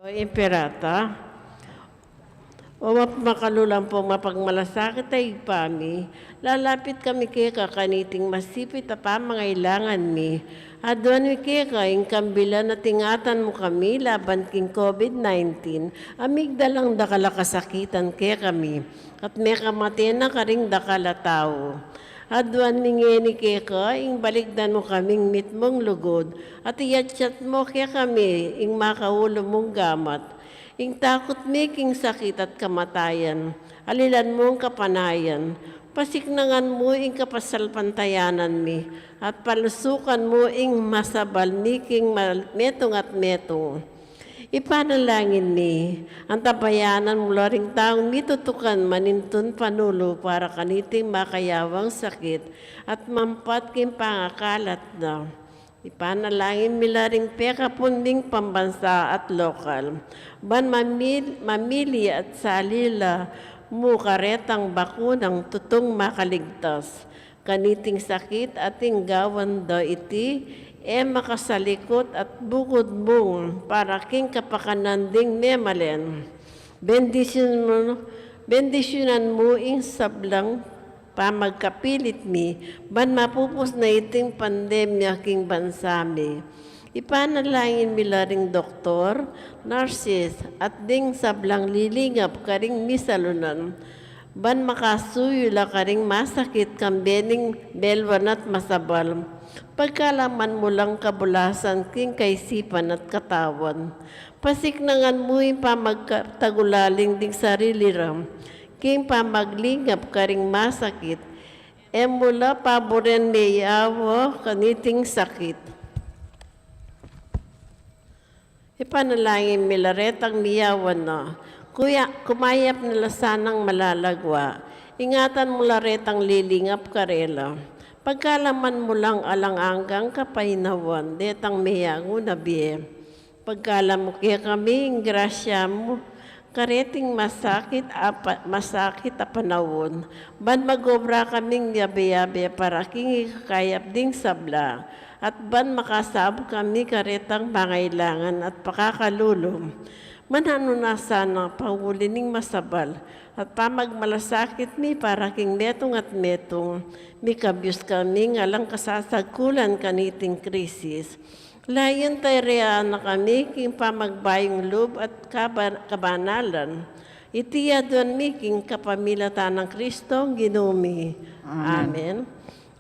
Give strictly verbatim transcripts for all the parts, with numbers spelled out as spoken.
Imperata. O map-, mapamakalulu ampong mapagmalasakit a Ibpa mi, lalapit kami keka kaniting masipit a pamangailangan mi. Aduan mi keka ing kambilan at ingatan mu kami laban king COVID nineteen, a migdalang dakal a kasakitan kekami, at mekamate na karing dakal a tau. Aduan mi ngeni keka ing balikdan mu kaming mitmung lugud, at iatsat mu kekami ing makaulu mung gamat. Ing takut mi king sakit at kamatayan, alilan mung kapanayan. Pasiknangan mu ing kapasalpantayanan mi, at palusukan mu ing masabal mi king mal-, metung at metung. Ipanalangin mi, antabayanan mu la ring taung mitutukan manintun panulu para kaniting makayawang sakit at mampat king pangakalat na. Ipanalangin mi la ring pekapun ming pambansa at lokal, ban mamil-, mamili at salila mu karetang bakunang tutung makaligtas kaniting sakit at ing gawan da iti e makasalikut at bukud mung para king kapakanan ding memalen. Bendisyun mu, bendisyunan mu ing sablang pamagkapilit mi, ban mapupus na iting pandemya king bansa mi. Ipanalangin mi la ring doktor, nurses, at ding sablang lilingap karing misalunan, ban makasuyu la karing masakit kambe ning belwan at masabal. Pagkalaman mu lang kabulasan king kaisipan at katawan. Pasiknangan mu ing pamagkatagulaling ding sarili ra king pamaglingap karing masakit. E mu la paburen meyawa kaniting sakit. Ipanalangin mi la retang miyawa na. Kuya, kumayap na la sanang malalagwa. Ingatan mu la retang lilingap karela. Pagkalaman mu lang alang anggang kapaynawan detang meyangu na bie. Pagkalam mu kekami ing grasya mu kareting masakit a pa-, masakit a panaun, ban mag-obra kaming yabe-yabe para king ikakayap ding sabla, at ban makasaup kami karetang pangailangan at pakakalulu. Mananu na sana pauli ning masabal at pamagmalasakit mi para king metung at metung, mikabyus kaming alang kasasagkulan kaniting krisis. Layun tayrian na kami king pamagbayung lub at kaban-, kabanalan. Iti aduan mi king kapamilatan nang Kristong Ginu mi. Amen. Amen.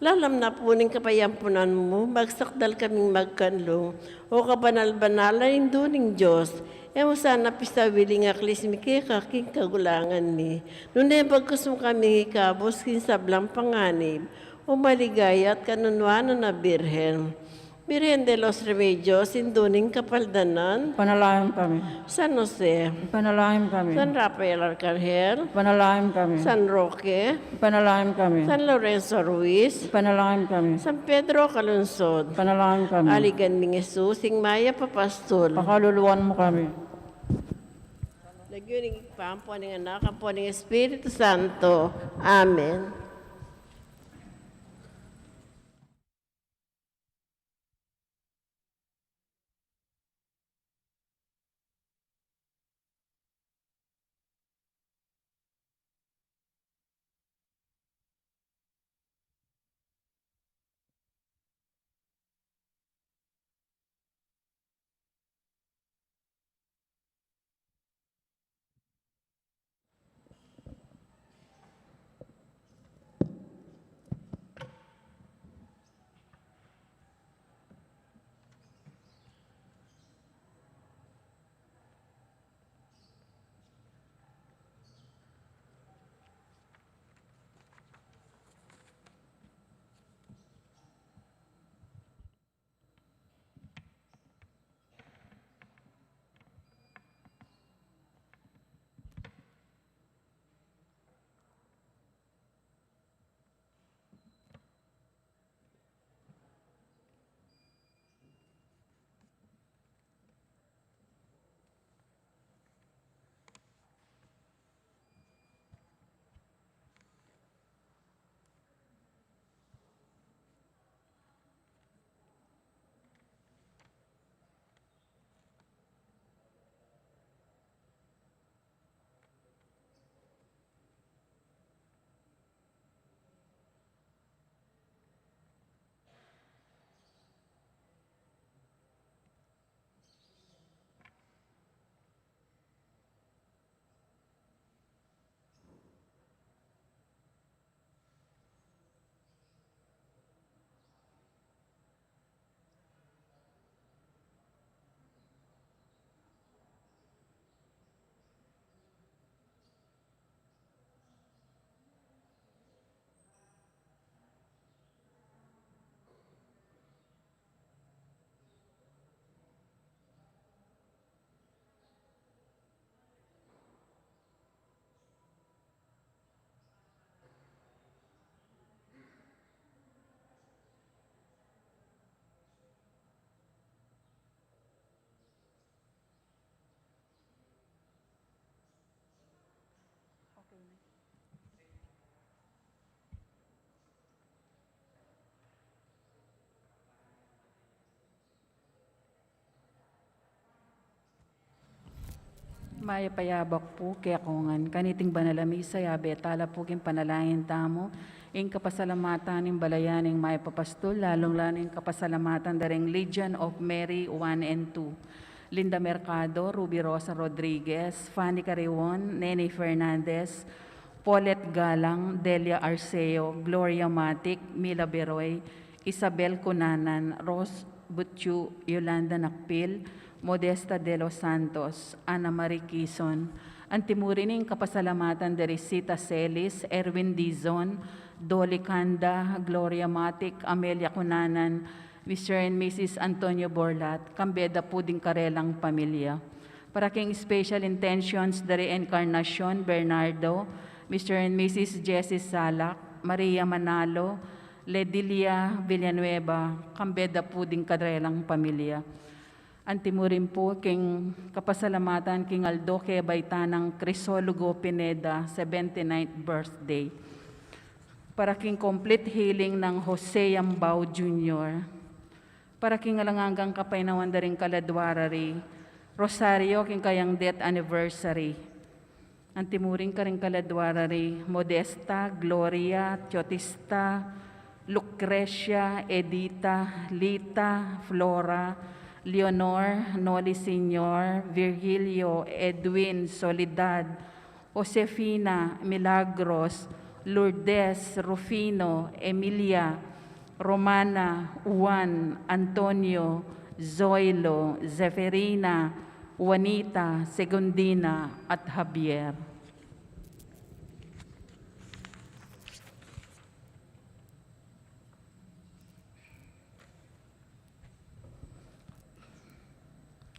Lalam na pu ning kapayampunan mu, magsakdal kaming magkanlung, O kabanal-banalan Indu ning Dios, e mu sana pisawili ing aklis mi keka king kagulangan mi, nune bagkus mu kaming ikabus king sablang panganib, O maligaya at kanunuanan a Birhen. Birhen de los Remedios, Indu ning Kapaldanan. Ipanalangin kami. San Jose. Ipanalangin kami. San Rafael Arcangel. Ipanalangin kami. San Roque. Ipanalangin kami. San Lorenzo Ruiz. Ipanalangin kami. San Pedro Calungsod. Ipanalangin kami. Aligan ming Jesus, ing mayap a pastul. Pakaluluan mu kami. Lagyu ning Ibpa, ampo ning Anak, ampo ning Espiritu Santo. Amen. Mayap a yabak pu kekongan. Kaniting banal a misa, yabe tala pu king panalangin tamu ing kapasalamatan ning balayan ning mayap a pastul, lalung-lalu ing kapasalamatan da ring Legion of Mary one and two, Linda Mercado, Ruby Rosa Rodriguez, Fanny Carion, Nene Fernandez, Paulette Galang, Delia Arceo, Gloria Matic, Mila Beroy, Isabel Cunanan, Rose Butchu, Yolanda Nakpil, Modesta de los Santos, Ana Marie Quizon. Antimurin ing kapasalamatan da ri Sita Celis, Erwin Dizon, Dolly Canda, Gloria Matic, Amelia Cunanan, Mister and Missus Antonio Borlat, kambe da pu ding karelang pamilya. Para king special intentions da ri Encarnacion Bernardo, Mister and Missus Jessie Salak, Maria Manalo, Ledilia Villanueva, kambe da pu ding karelang pamilya. Antimurin pu king kapasalamatan king aldo kebaitan nang Crisologo Pineda, seventy-ninth birthday. Para king complete healing nang Jose Yambao Junior. Para king alang anggang kapaynawan da ring kaladwa ra ri Rosario king kayang death anniversary. Antimurin karing kaladwa ra ri Modesta, Gloria, Teotista, Lucrecia, Edita, Lita, Flora, Leonor, Noli Senior, Virgilio, Edwin, Soledad, Josefina, Milagros, Lourdes, Rufino, Emilia, Romana, Juan, Antonio, Zoilo, Zeferina, Juanita, Segundina, at Javier.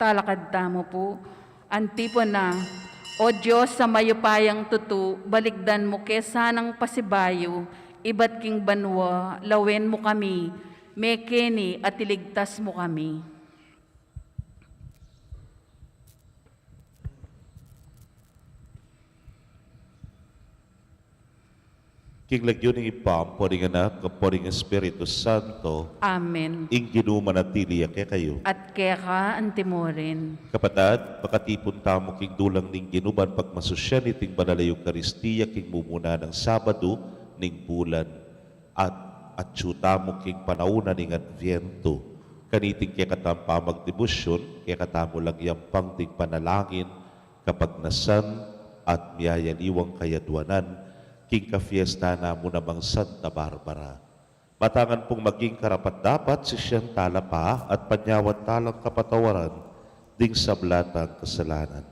Talakad tamu pu. Antipona. O Dios a mayupayang tutu, balikdan mu ke sanang pasibayu ibat king banua, lawen mu kami, mekeni at iligtas mu kami. King lagyu ning Ibpa, ampo ning Anak, ampo ning Espiritu Santo. Amen. Ing Ginu manatili ya kekayu. At keka antimurin. Kapatad, makatipun tamu king dulang ning Ginu ban pagmasusyan iting banal a Eukaristia king mumuna nang Sabadu ning bulan. At atyu tamu king panaun na ning Adviento. Kaniting kekatamung pamagdebosyun, kekatamu lang yampang ding panalangin, kapagnasan at miyayaliwang kayadwanan king kafiesta na mu namang Santa Barbara. Matangan pung maging karapat-dapat, sisian tala pa at panyawad talang kapatawaran ding sabla tang kasalanan.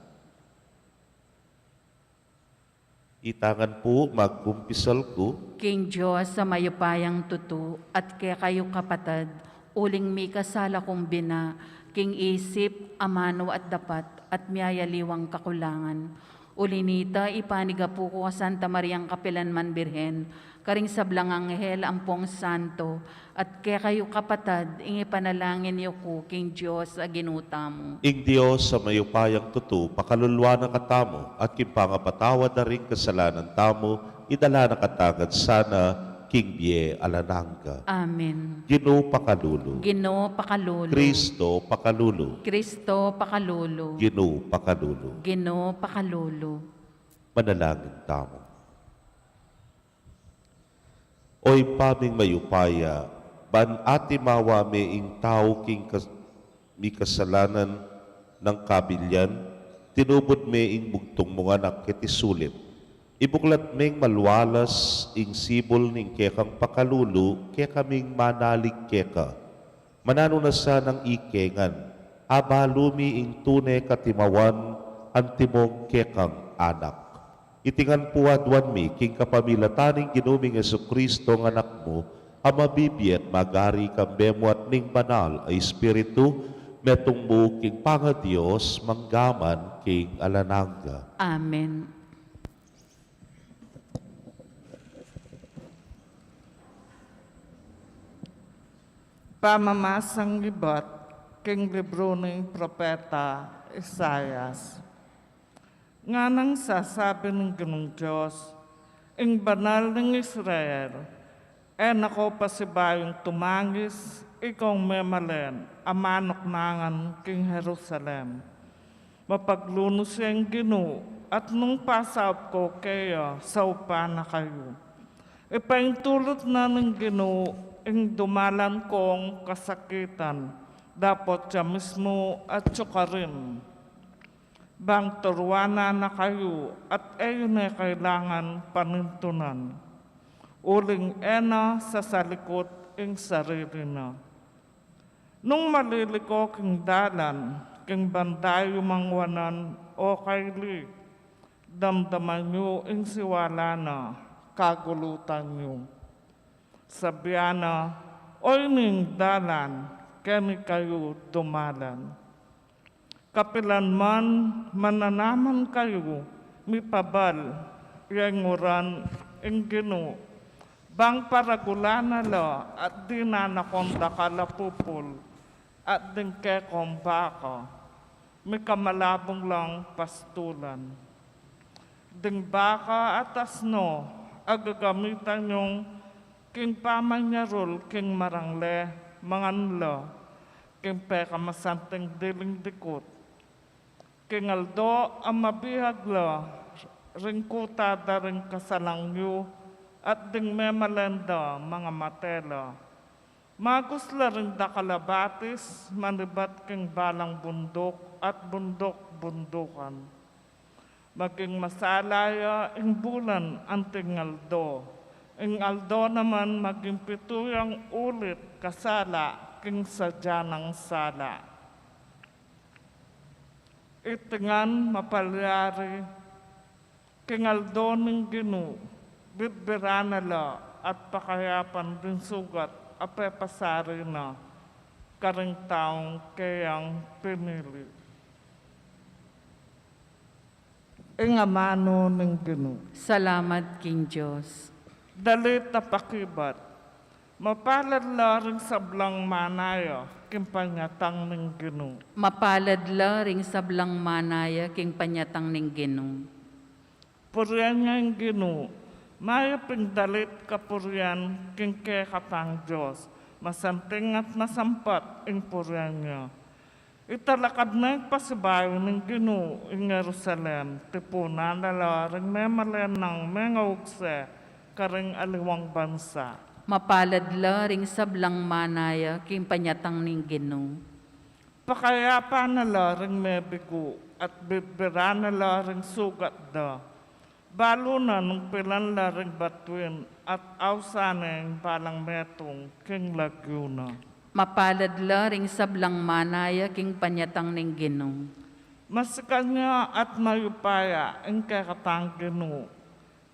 Itangan pu, magkumpisal ku. King Dios a mayupayang tutu, at kekayu kapatad, uling mikasala kung bina, king isip, amanu at dapat, at miyayaliwang kakulangan. Uli nita, ipanigapu ku kang Santa Mariang kapilanman Birhen, karing sablang anghel ampong santo, at kekayu kapatad, ing ipanalangin yu ku king Dios a Ginu tamu. Ing Dios a mayupayang tutu, pakaluluan na katamu, at king pangapatawad da ring kasalanan tamu, idala na katamu sana king bie alang angga. Amen. Ginu pakalulu. Ginu pakalulu. Kristo pakalulu. Kristo pakalulu. Ginu pakalulu. Ginu pakalulu. Manalangin tamu. O Ibpa ming mayupaya, ban atimawa me ing tau king kas-, mikasalanan nang kabilyan, tinubud me ing bugtung mung Anak keti sulip. Ibuklat meng malualas ing sibul ning kekang pakalulu, kekaming manalig keka. Mananu na sanang ikengan, abalu mi ing tune katimawan antimong kekang anak. Iti ngan pu aduan mi king kapamilatan ning Ginu ming Jesucristo a Anak mu, a mabibie at magari kambe mu at ning Banal a Espiritu, metung mu king pangaDios, mangga man king alang angga. Amen. Pamamasang ibat king libru ning propeta Isaias. Nganang sasabi ning Ginung Dios, ing Banal ning Israel, e na ko pasibayung tumangis, ikong memalen a manuknangan king Jerusalem. Mapaglunus ya ing Ginu, at nung pasaup ko keya, saupan na kayu. Ipaintulut na ning Ginu ing dumalan kong kasakitan, dapot ya mismu atyu karin. Bang turuanan na kayu at e yu ne kailangan panintunan. Uling e na sasalikut ing sarili na. Nung maliliko king dalan, king banda yu mang wanan o kaili, damdaman yu ing siwala na, kagulutan yu. Sabian na, "O ini ing dalan, keni kayu dumalan." Kapilan man mananaman kayu, mipabal, ya ing uran ing Ginu, bang paragulan na la at dinan na kong dakal a pupul, at ding kekong baka, mikamalabung lang pastulan. Ding baka at asno, a gagamitan yung king pamanyarul king marangle, mangan la, king pekamasanting diling dikut. King aldo a mabihag la, ring kuta da ring kasalang yu, at ding memalen da, mangamate la. Magus la ring dakal a batis, manibat king balang bunduk at bunduk-bundukan. Maging masala ya ing bulan anting aldo. Ing aldo naman maging pitu yang ulit kasala king sadya nang sala. Iti ngan mapalyari king aldo ning Ginu, bitbiran na la at pakayapan ding sugat a pepasari na karing taung keyang pinili. Ing amanu ning Ginu. Salamat king Dios. Dalit a pakibat. Mapalad la ring sablang manaya king panyatang ning Ginu. Mapalad la ring sablang manaya king panyatang ning Ginu. Purian ya ing Ginu, mayap ing dalit kapurian king kekatang Dios, masanting at masampat ing purian ya. Italakad na ing pasibayu ning Ginu ing Jerusalem, tipunan na la ring memalen nang mengaugse karing aliwang bansa. Mapalad la ring sablang manaya king panyatang ning Ginu. Pakayapan na la ring mebigu, at bitbiran na la ring sugat da. Balu na nung pilan la ring batuin, at ausan ne ing balang metung king lagyu na. Mapalad la ring sablang manaya king panyatang ning Ginu. Masikan ya at mayupaya ing kekatang Ginu,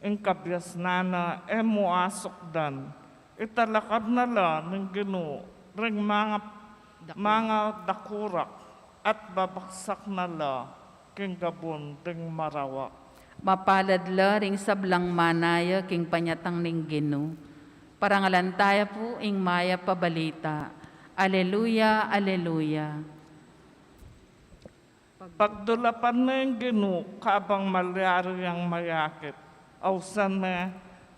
ing kabiasnan na e mu asukdan. Italakad na la ning Ginu ring manga, manga dakurak, at babaksak na la king gabun ding marawak. Mapalad la ring sablang manaya king panyatang ning Ginu. Parangalan taya pu ing mayap a balita. Aleluya, aleluya. Pagdulapan ne ing Ginu kabang malyari yang mayakit. Ausan ne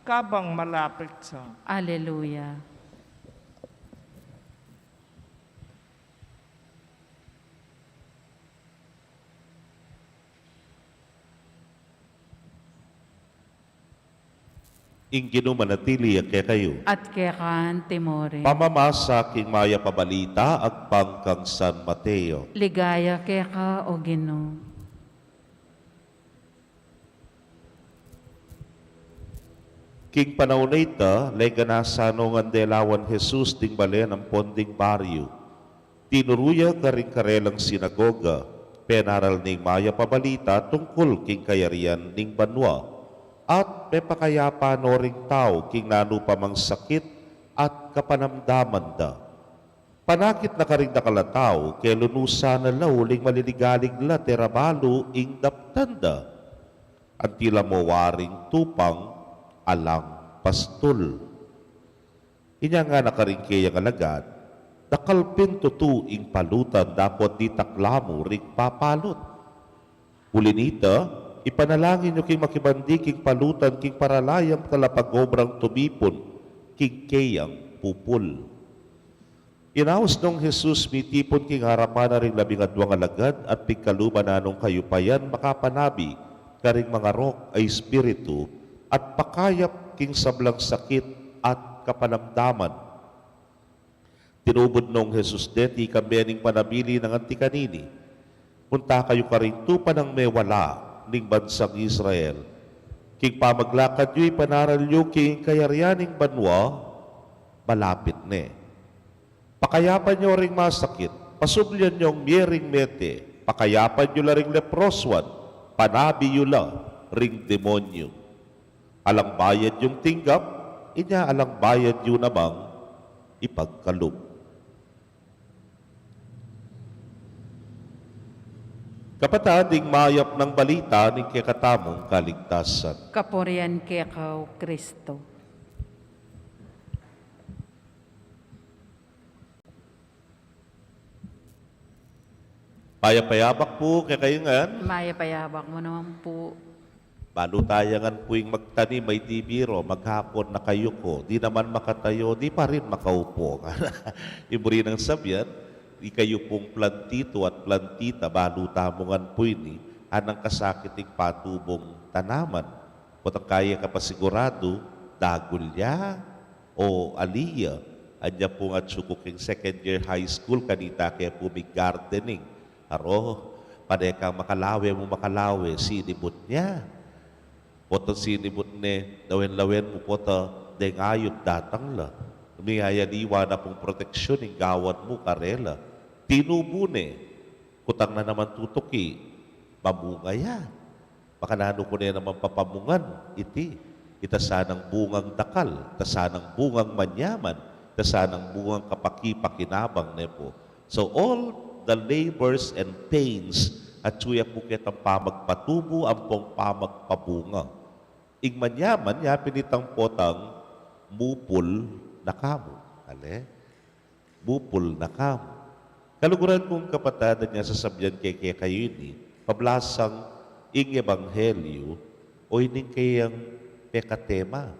kabang malapit ya. Aleluya. Ing Ginu manatili ya kekayu. At keka antimurin. Pamamasa king mayap a balita agpang kang San Mateo. Ligaya keka, o Ginu. King panaun a ita, legan na sana ngan delawan Jesus ding balen ampon ding baryu. Tinuru ya karing karelang sinagoga, penaral ne ing mayap a balita tungkul king kayarian ning banua, at pepakayapan no ring tau king nanu pa mang sakit at kapanamdaman da. Panakit na karing dakal a tau, kelunusan na la uling maliligalig la tera balu ing daptan da. Anti la mo waring tupang alang pastul. Inya ngana karing keyang alagad, "Dakal pin tutu ing palutan dapot ditak la mu ring papalut. Uli nita, ipanalangin yu king makibandi king palutan king paralayang talapagobrang tumipun king keyang pupul." Inaus nong Jesus mitipun king arapan na ring labing adwang alagad at pigkaluban na nong kayupayan makapanabi karing mangarok a espiritu at pakayap king sablang sakit at kapalamdaman. Tinubud nong Jesus deti kambe ning panabilin ngan ngana kanini, "Punta kayu karing tupa nang mewala ning bansang Israel. King pamaglakad yu, ipanaral yu king kayarian ning banua, malapit ne. Pakayapan yu ring masakit, pasublian yung mie ring mete, pakayapan yu la ring leprosuan, panabi yu la ring demonyu. Alang bayad yung tinggap, inya alang bayad yu namang ipagkalub." Kapatad, ing mayap nang balita ning kekatamung kaligtasan. Kapurian keka, O Kristo. Mayap a yabak pu kekayu ngan. Mayap a yabak mu naman pu. Balu taya ngan pu ing magtanim a iti biro, maghapon na kayu ko, di naman makatayo, di pa rin makaupo. Ing buri nang sabian, ikayu pung plantito at plantita, balu tamu ngan pu ini, anang kasakit ing patubung tanaman. Potang kaya ka pa siguradu, dagul ya o ali ya. Anya pu ngan atsu ku king second year high school, kanita ke pu mig-gardening. Aro, pane kang makalawe mu makalawe, sinibut ne. Potang sinibut ne, lawen-lawen mu pota deng ayup datang la. Miyayaliwa na pung proteksyun ing gawan mu karela. Tinubu ne, kutang na naman tutuki, mamunga ya. Makananu ku ne naman papamungan iti? Ita sanang bungang dakal, ita sanang bungang manyaman, ita sanang bungang kapakipakinabang, ne pu. So all the labors and pains, atsu ya pu ketang pamagpatubu ampong pamagpabunga. Ing manyaman, yapin itang potang mupul na kamu. Ale? Mupul na kamu. Kaluguran kung kapatad, anya sasabian ke kekayu ini, pablasang ing ebanghelyu, o ining kayang pekatema,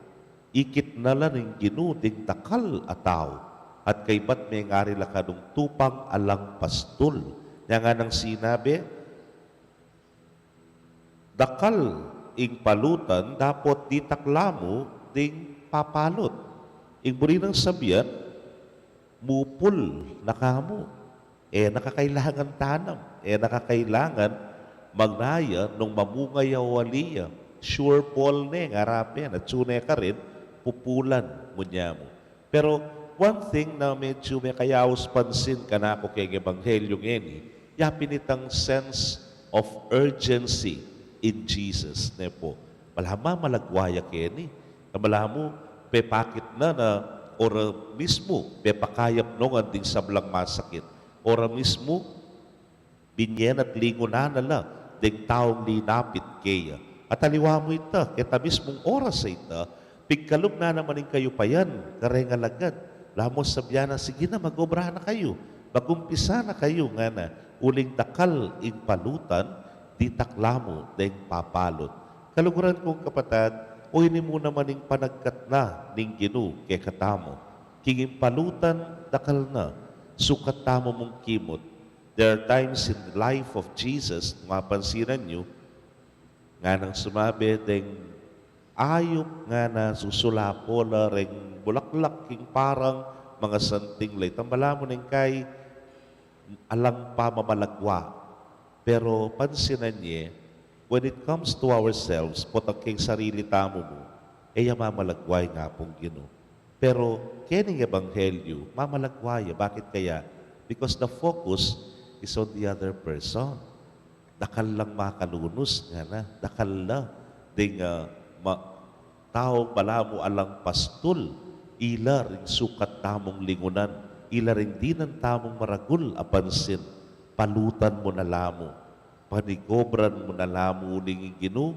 ikit na la ning Ginu ding dakal a tau, at kaybat mengari la kanung tupang alang pastul. Nya nganang sinabi, dakal ing palutan, dapot ditak la mu ding papalut. Ing buri nang sabian, mupul na kamu. E na ka kailangan tanam, e na ka kailangan magnaya nung mamunga ya o ali ya. Sure ball ne, ngara pin, atsu ne karin pupulan mu, nya mu. Pero one thing na medyu mekayaus pansin kanaku keng ebanghelyu ngeni, yapin itang sense of urgency in Jesus, ne pu. Balamu mamalagwa ya keni. Balamu pepakit na na ora mismu, pepakayap no ngan ding sablang masakit. Ora mismu, binye na't lingunan na la deng taung linapit keya. At aliwa mu ita, keta mismung oras a ita, pigkalub na naman ing kayupayan kareng alagad. Balamu sabian na, sige na, mag-obra na kayu, mag-umpisa na kayu, ngana, uling dakal ing palutan, ditak la mu deng papalut. Kaluguran kung kapatad, o ini mu naman ing panagkat na ning Ginu kekatamu. King ing palutan, dakal na, sukat tamu mung kimut. There are times in the life of Jesus, kung mapansinan yu, nganang sumabi deng ayup, ngana, susulapo la reng bulaklak king parang, mangasanting la ita, balamu neng kai alang pamamalagwa. Pero pansinan ye, when it comes to ourselves, potang keng sarili tamu mu, e ya mamalagwa ing Apung Ginu. Pero kening ebanghelyu, mamalagwa ya. Bakit kaya? Because the focus is on the other person. Dakal lang makalunus, ngana, dakal la ding, ah, ma-, tau balamu alang pastul, ila ring sukat tamung lingunan, ila ring dinan tamung maragul a pansin, palutan mu na la mu. Panigobran mu na la mu ning Ginu,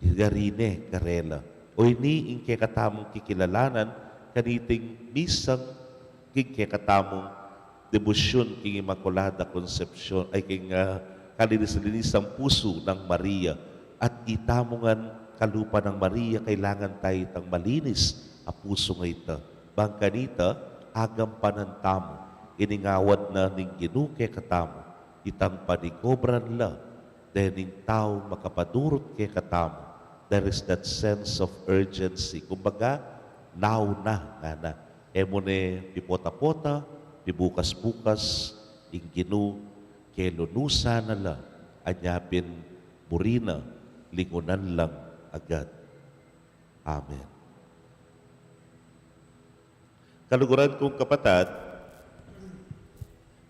yari ne karela. O ini ing kekatamung kikilalanan, kaniting misang king kekatamung debosyun king Inmaculada Concepcion, ay, king, ah, kalinis-linisang pusu nang Maria. At itamu ngan kalupa nang Maria, kailangan taya itang malinis a pusu a ita. Bang kanita, agampanan tamu Ining awad na ning Ginu kekatamu, itang panikobran la dening taung makapadurut kekatamu. There is that sense of urgency. Kumbaga, now na, ngana. E mu ne pipota-pota, pibukas-bukas, ing Ginu, kelunusan na la, anya pin buri na, lingunan lang agad. Amen. Kaluguran kung kapatad,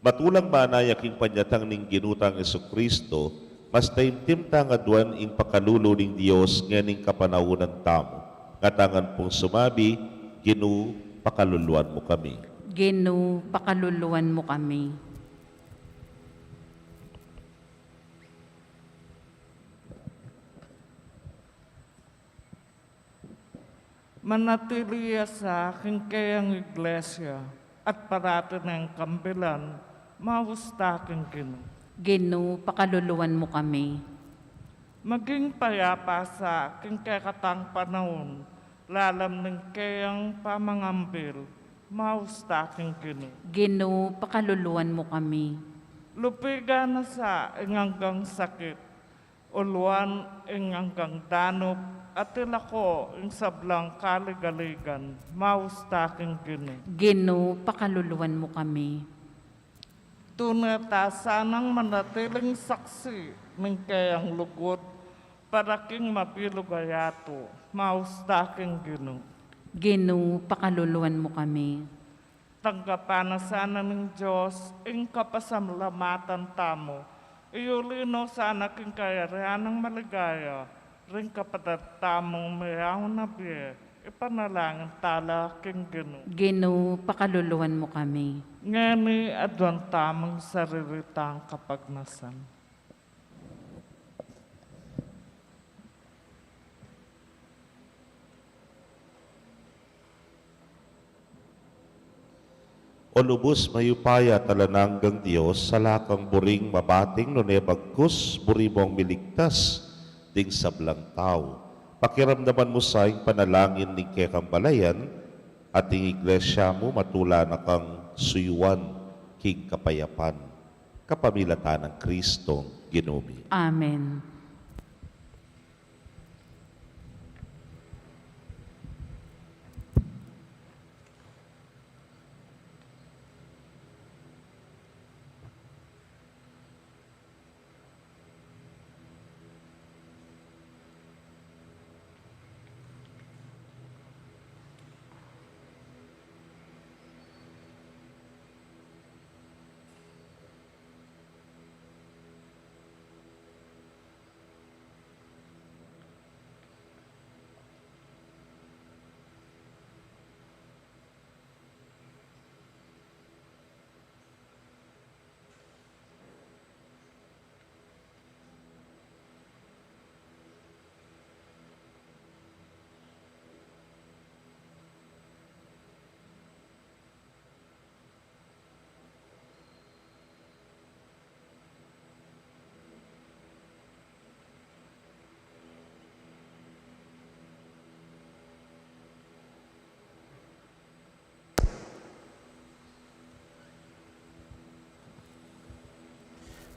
matulang manaya king panyatang ning Ginu tang Jesucristo, mas taimtim tang aduan ing pakalulu ning Dios ngening kapanaunan tamu. Nga tangan pung sumabi, Ginu, pakaluluan mu kami. Ginu, pakaluluan mu kami. Manatili ya sa king keyang Iglesia at parati neng kambilan, maus ta king Ginu. Ginu, pakaluluan mu kami. Maging payapa sa king kekatang panaun, lalam ning keyang pamangambil, maus ta king Ginu. Ginu, pakaluluan mu kami. Lupigan na sa ing anggang sakit, uluan ing anggang danup, at ilako ing sablang kaligaligan, maus ta king Ginu. Ginu, pakaluluan mu kami. Tune ta sanang manatiling saksi ning keyang lugud para king mabilug a yatu, maus ta king Ginu. Ginu, pakaluluan mu kami. Tanggapan na sana ning Dios ing kapasalamatan tamu. Iyuli no sana king kayarian nang maligaya ring kapatad tamung meyaun a bie. Ipanalangin ta la king Ginu. Ginu, pakaluluan mu kami. Ngeni aduan tamung sarili tang kapagnasan. O lubus mayupaya at alang anggang Dios, ala kang buring mabating nune bagkus buri mung miligtas ding sablang tau. Pakiramdaman mu sa ing panalangin ning kekang balayan at ing Iglesia mu matula na kang suyuan king kapayapan. Kapamilatan nang Kristong Ginu mi. Amen.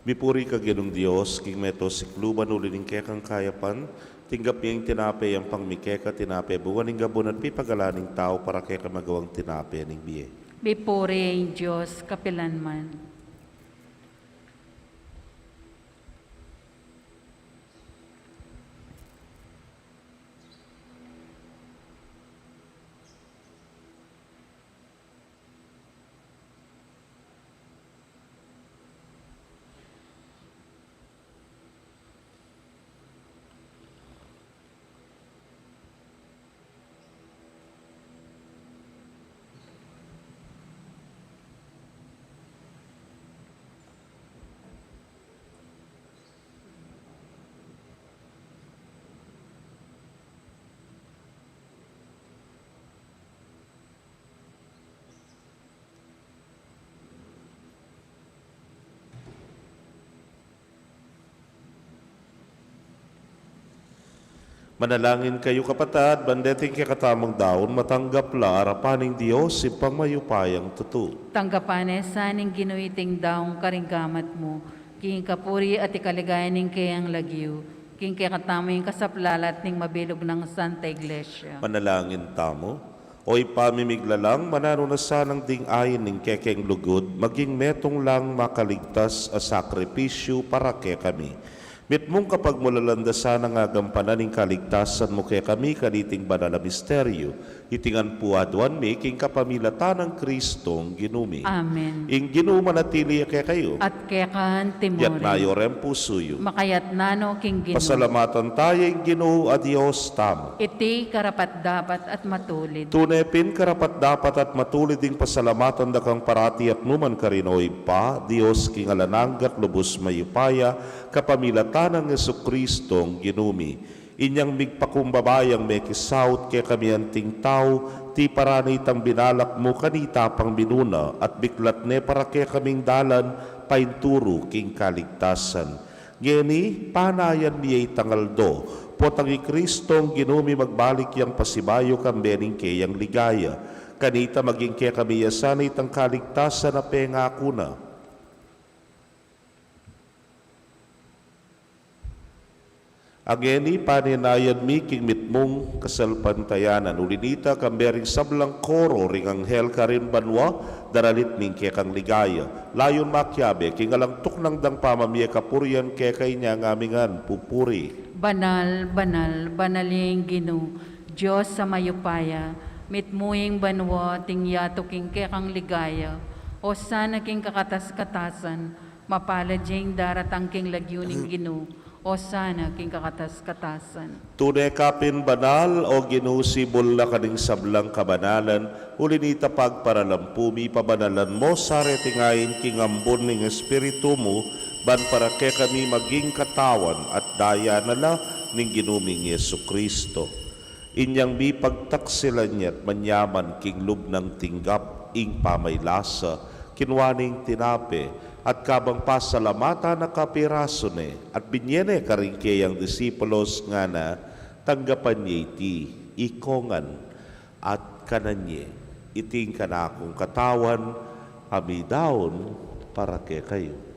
Mipuri ka Ginung Dios, king meto sikluban uli ning kekang kayapan, tinggap ya ing tinape yang pangmi keka, tinape bunga ning gabun at pipagalan ning tau para keka magawang tinape ning bie. Mipuri ing Dios kapilan man. Manalangin kayu, kapatad, ban deting kekatamung daun matanggap la arapan ning Dios, Ibpang mayupayang tutu. Tanggapan na sa ning Ginu iting daun karing gamat mu, king kapurian at ikaligaya ning keyang lagyu, king kekatamu ing kasaplalan at ning mabilug nang Santa Iglesia. Manalangin tamu. O Ibpa mi miglalang, mananu na sanang ding ain ning kekeng lugud maging metung lang makaligtas a sakripisyu para kekami. Mitmung kapagmulalan da sanang agampanan ing kaligtasan mu kekami kaniting banal a misteryu. Iti ngan pu aduan mi king kapamilatan nang Kristong Ginu mi. Amen. Ing Ginu manatili ya kekayu. At keka naman. Itas yu ring pusu yu. Makaitas no king Ginu. Pasalamatan taya ing Ginu a Dios tamu. Iti karapat-dapat at matulid. Tune pin karapat-dapat at matulid ing pasalamatan da kang parati at nu man karin, o Ibpa, Dios king alang angga at lubus mayupaya, kapamilatan nang Jesucristong Ginu mi. Inyang migpakumbaba yang mekisaut kekami anting tau, tiparan ne itang binalak mu kanita pang minuna, at biklat ne para kekaming dalan paintulu king kaligtasan. Ngeni, panayan mi ya itang aldo, potang i Kristong Ginu mi magbalik yang pasibayu kambe ning keyang ligaya. Kanita maging kekami ya sana itang kaligtasan a pengaku na. Ngeni, paninayan mi king mitmung kasalpantayanan, uli nita kambe ring sablang koro ring anghel karin banua, daralit ning kekang ligaya. Layun makiabe king alang tuknang dang pamamie kapurian keka, inya ngan mi ngan pupuri. Banal, banal, banal ing Ginu, Dios a mayupaya, mitmu ing banua at ing yatu king kekang ligaya. Osana king kakatas-katasan, mapalad ya ing daratang king lagyu ning Ginu. Osana king kakatas-katasan. Tune ka pin banal, o Ginu, sibul na ka ning sablang kabanalan, uli nita pagparalampu mi pabanalan mu sa reting ain king ambun ning Espiritu mu, ban para kekami maging katawan at daya na la ning Ginu ming Jesucristo. Inyang mipagtaksilan ya't manyaman king lub nang tinggap ing pamaylasa, kinua ne ing tinape, at kabang pasalamatan na kapirasu ne, at binye ne karing keyang disipulos ngana, tanggapan ye iti, ikongan, at kanan ye, iti ing kanakung katawan, a midaun para kekayu.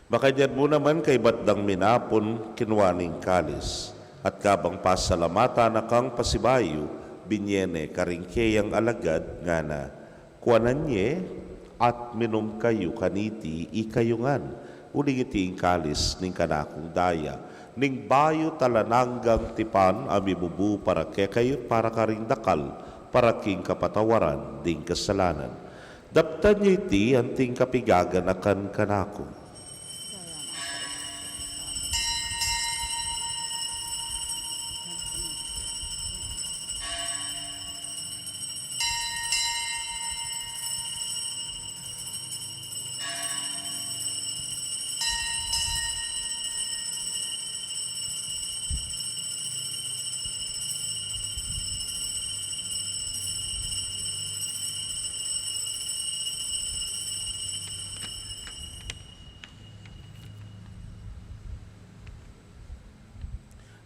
Makanyan mu naman kaybat dang minapun, kinua ne ing kalis, at kabang pasalamatan na kang pasibayu, binye ne karing keyang alagad, ngana, kuanan ye, at minum kayu kaniti ikayu ngan, uling iti ing kalis ning kanakung daya, ning bayu at alang anggang tipan a mibubu para kekayu at para karing dakal, para king kapatawaran ding kasalanan. Daptan ye iti anting kapigaganakan kanaku.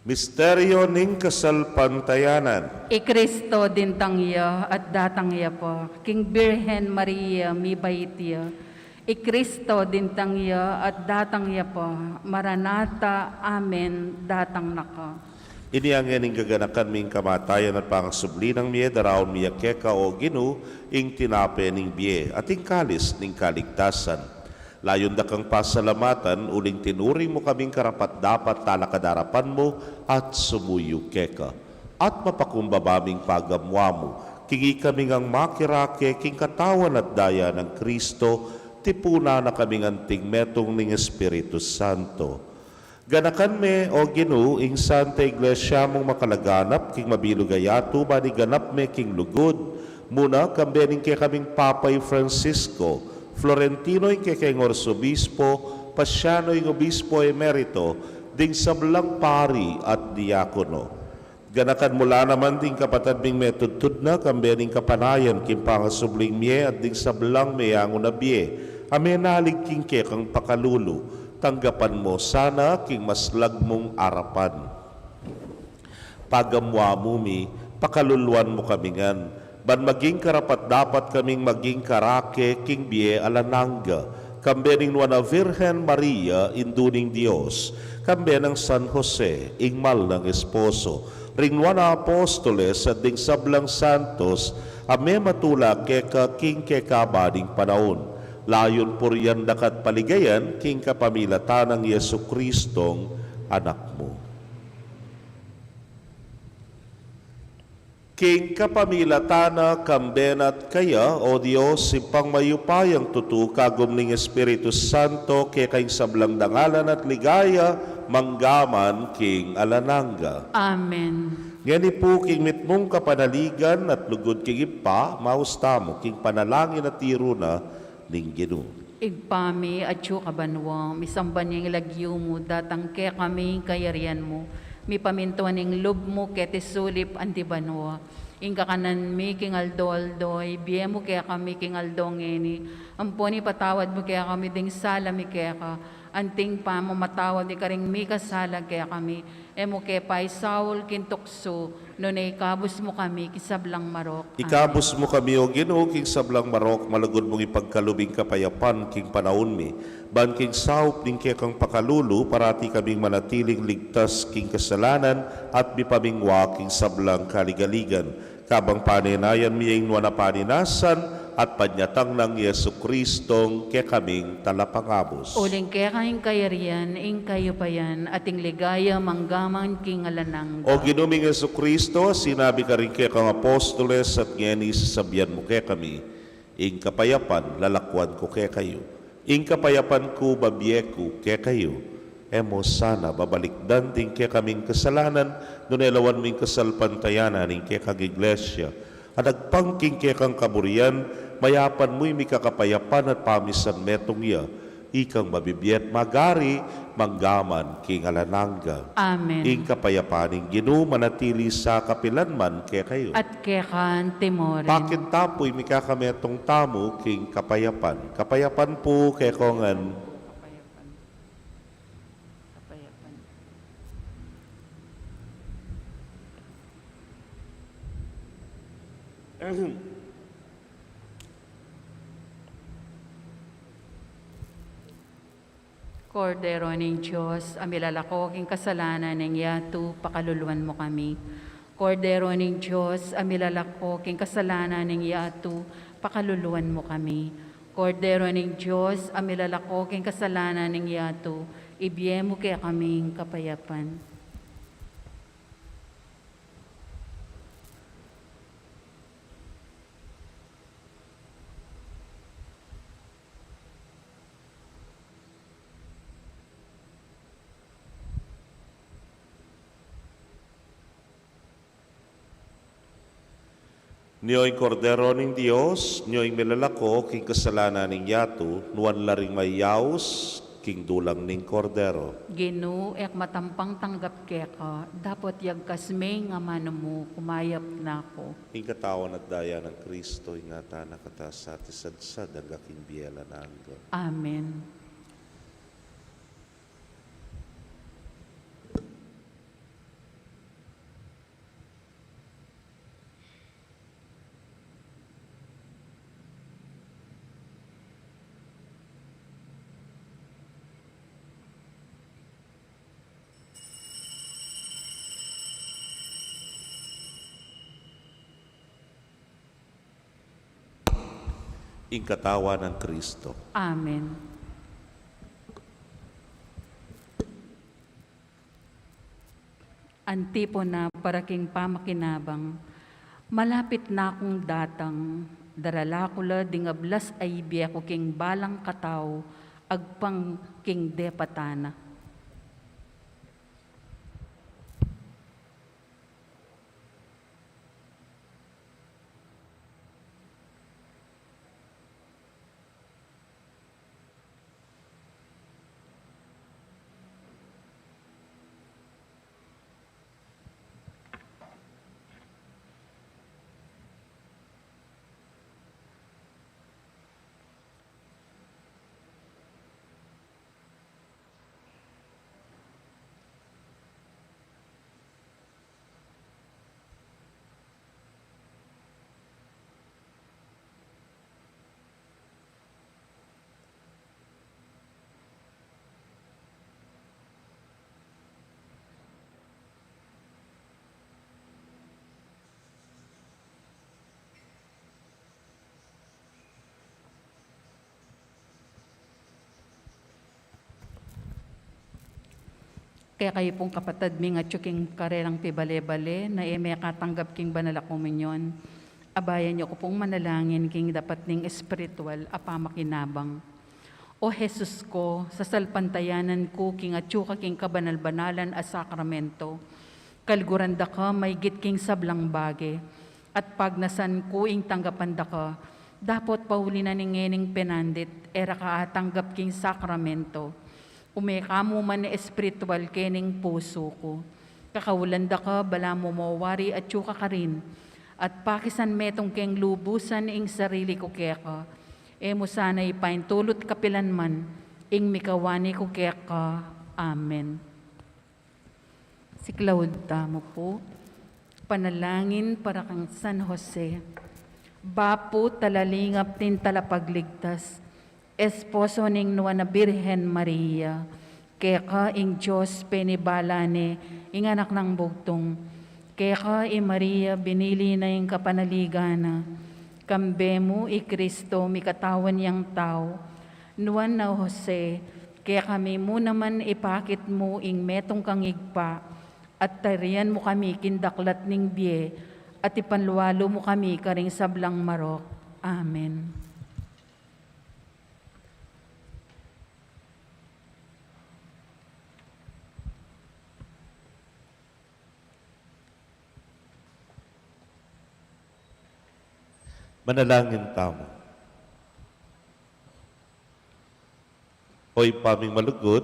Misteryo ning kasalpantayanan. I Kristo dintang ya at datang ya pa, king Birhen Maria mibait ya. I Kristo dintang ya at datang ya pa, Maranatha, amen, datang na ka. Ini ngeni ing gaganakan ming kamatayan at pangasubli nang mie, daraun mi ya keka, o Ginu, ing tinape ning bie, at ing kalis ning kaligtasan. Layun da kang pasalamatan, uling tinuring mu kaming karapat-dapat talakad arapan mu at sumuyu keka. At mapakumbaba ming pagamuan mu, king ikami ngang makirake king katawan at daya nang Kristo, tipunan na kaming anting metung ning Espiritu Santo. Ganakan me, O Ginu, ing Santa Iglesia mung makalaganap king mabilug a yatu, ban iganap me king lugud mu na, kambe ning kekaming Papa i Francisco, Florentino ing kekeng Arsobispo, Pasiano ing Obispo Emerito, ding sablang pari at diakono. Ganakan mu la naman ding kapatad ming metudtud na, kambe ning kapanayan king pangasubling mie at ding sablang meangu na bie a menalig king kekang pakalulu. Tanggapan mu sana king maslag mung arapan. Pagamuamu mi, pakaluluan mu kami ngan, ban maging karapat-dapat kaming maging karake king bie alang angga, kambe ning Nuan a Virgen Maria, Indu ning Dios, kambe nang San Jose, ing mal nang esposo, ring nuan a apostoles, at ding sablang santos a mematula keka king kekaba ning panaun. Layun purian daka at paligayan king kapamilatan nang Jesucristong Anak mu. King kapamilatan na, kambe na at kaya, O Dios, Ibpang mayupayang tutu, kagum ning Espiritu Santo, keka ing sablang dangalan at ligaya, mangga man king alang angga. Amen. Ngeni pu king mitmung kapanaligan at lugud king Ibpa, maus tamu king panalangin a tiru na ning Ginu. Ibpa mi, atsu ka banua, misamban ya ing lagyu mu, datang kekami ing kayarian mu, mipamintuan ing lub mu keti sulip anti banua. Ing kakanan mi king aldo-aldo, ibie mu kekami king aldo ngeni, ampon ipatawad mu kekami ding sala mi keka, anti ing pamamatawad mi karing mikasala kekami, e mu ke paisaul king tuksu, nune ikabus mu kami king sablang marok. Amen. Ikabus mu kami, O Ginu, king sablang marok, malugud mung ipagkalub ing kapayapan king panaun mi, ban king saup ning kekang pakalulu, parati kaming manatiling ligtas king kasalanan at mipamingwa king sablang kaligaligan. Kabang panenayan mi ing nuan a paninasan at panyatang nang Jesucristong kekaming Talapangabus. Uling keka ing kayarian, ing kayupayan, at ing ligaya mangga man king alang angga. O Ginu ming Jesucristo, sinabi karing kekang apostoles, at ngeni sasabian mu kekami, ing kapayapan lalakuan ku kekayu, ing kapayapan ku babie ku kekayu. E mu sana babalikdan ding kekaming kasalanan, nune lawan mu ing kasalpantayanan ning kekang Iglesia, a nagpang king kekang kaburian, mayapan mu ing mikakapayapan at pamisan metung ya, ikang mabibie at magari, mangga man king alang angga. Amen. Ing kapayapan ning Ginu manatili sa kapilan man kekayu. At keka mu rin. Pakit ta pu ing mikakametung tamu king kapayapan. Kapayapan pu kekongan. Kordero ning Dios, a milalako king kasalanan ning yatu, pakaluluan mu kami. Kordero ning Dios, a milalako king kasalanan ning yatu, pakaluluan mu kami. Kordero ning Dios, a milalako king kasalanan ning yatu, ibie mu kekami ing kapayapan. Nio ing Kordero ning Dios, nio ing milalako king kasalanan ning yatu, nuan la ring mayaus king dulang ning Kordero. Ginu, e ku matampang tanggap keka, dapot yagkas me ing amanu mu, kumayap na ku. Ing katawan at daya nang Kristo, ingatan na kata sa at isadsad angga king bie alang angga. Amen. Ing katawan nang Kristo. Amen. Antipona para king pamakinabang. Malapit na kung datang, Darala ku la ding ablas a bie ku king balang katau, agpang king depatan na. Kekayu pung kapatad ming atyu king karelang pibale-bale, na e mekatanggap king banal a komunyon, abayan yu ku pung manalangin king dapat ning espiritual a pamakinabang. O Jesus ko, sasalpantayanan ku king atyu ka king kabanal-banalan a sakramento, kaluguran da ka maigit king sablang bage, at pagnasan ku ing tanggapan da ka, dapot pauli na ning ngening penandit, e ra ka atanggap king sakramento. Ume ka mu man espiritual kening pusu ku. Kakaulan da ka, balamu mo wari atyu ka karin, at pakisan metung keng lubusan ing sarili ku keka. E mu sana ipaintulut kapilan man, ing mikawani ku keka. Amen. Siklaud tamu pu. Panalangin para kang San Jose. Bapu talalingap ning Talapagligtas, esposo ning Nuan a Birhen Maria, keka ing Dios penibala ne ing Anak nang Bugtung. Keka i Maria binili na ing kapanaligan na. Kambe mu i Kristo mikatawan yang tau. Nuan a Jose, kekami mu naman ipakit mu ing metung kang Ibpa, at tarian mu kami king daklat ning bie, at ipanlualu mu kami karing sablang marok. Amen. Manalangin tamu. O Ibpa ming malugud,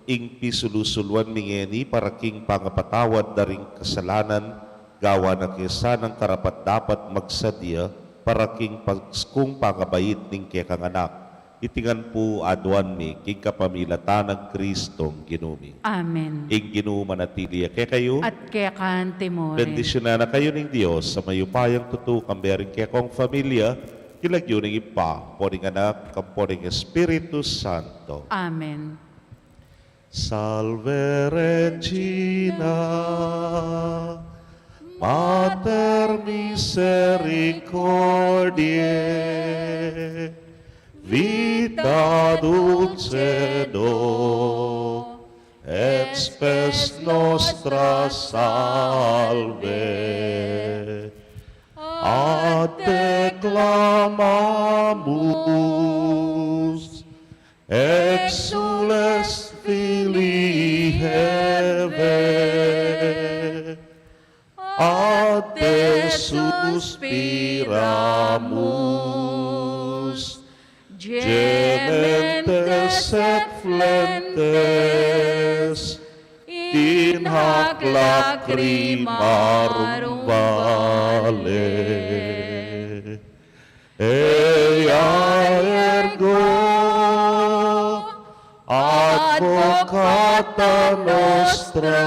ing pisulu-suluan mi ngeni para king pangapatawad da ring kasalanan, gawa na ke sanang karapat-dapat magsadya para king Paskung pangabait ning kekang Anak. Iti ngan pu aduan mi king kapamilatan nang Kristong Ginu mi. Amen. Ing Ginu manatili ya kekayu. At keka naman murin. Bendisyunan na kayu ning Dios a mayupayang tutu, kambe ring kekong familia, king lagyu ning Ibpa, ampo ning Anak, ampo ning Espiritu Santo. Amen. Salve Regina, Mater misericordiae, vita dulcedo et spes nostra salve. A te clamamus, exsules Filii Hevae, a te suspiramus, gementes et flentes in hac lacrimarum vale. Ea ergo advocata nostra,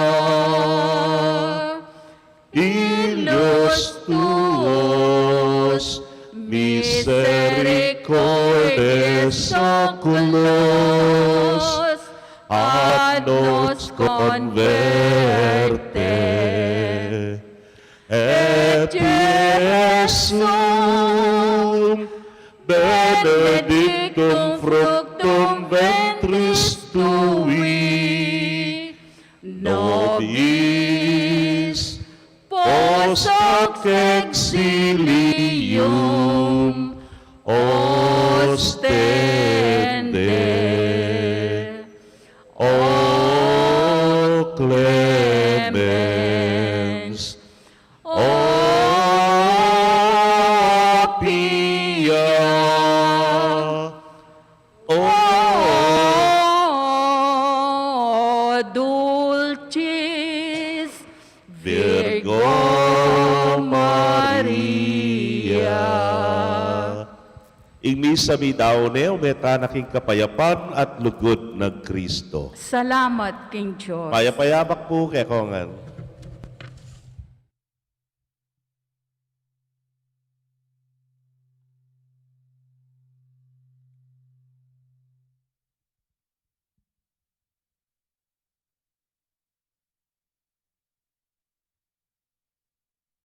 illos tuos misericordes oculos ad nos converte, et Iesum benedictum fructum ventris tui, nobis post hoc exilium Ing misa mi daun ne, ume tana king kapayapan at lugud nang Kristo. Salamat king Dios. Payap-payap pu kekongan.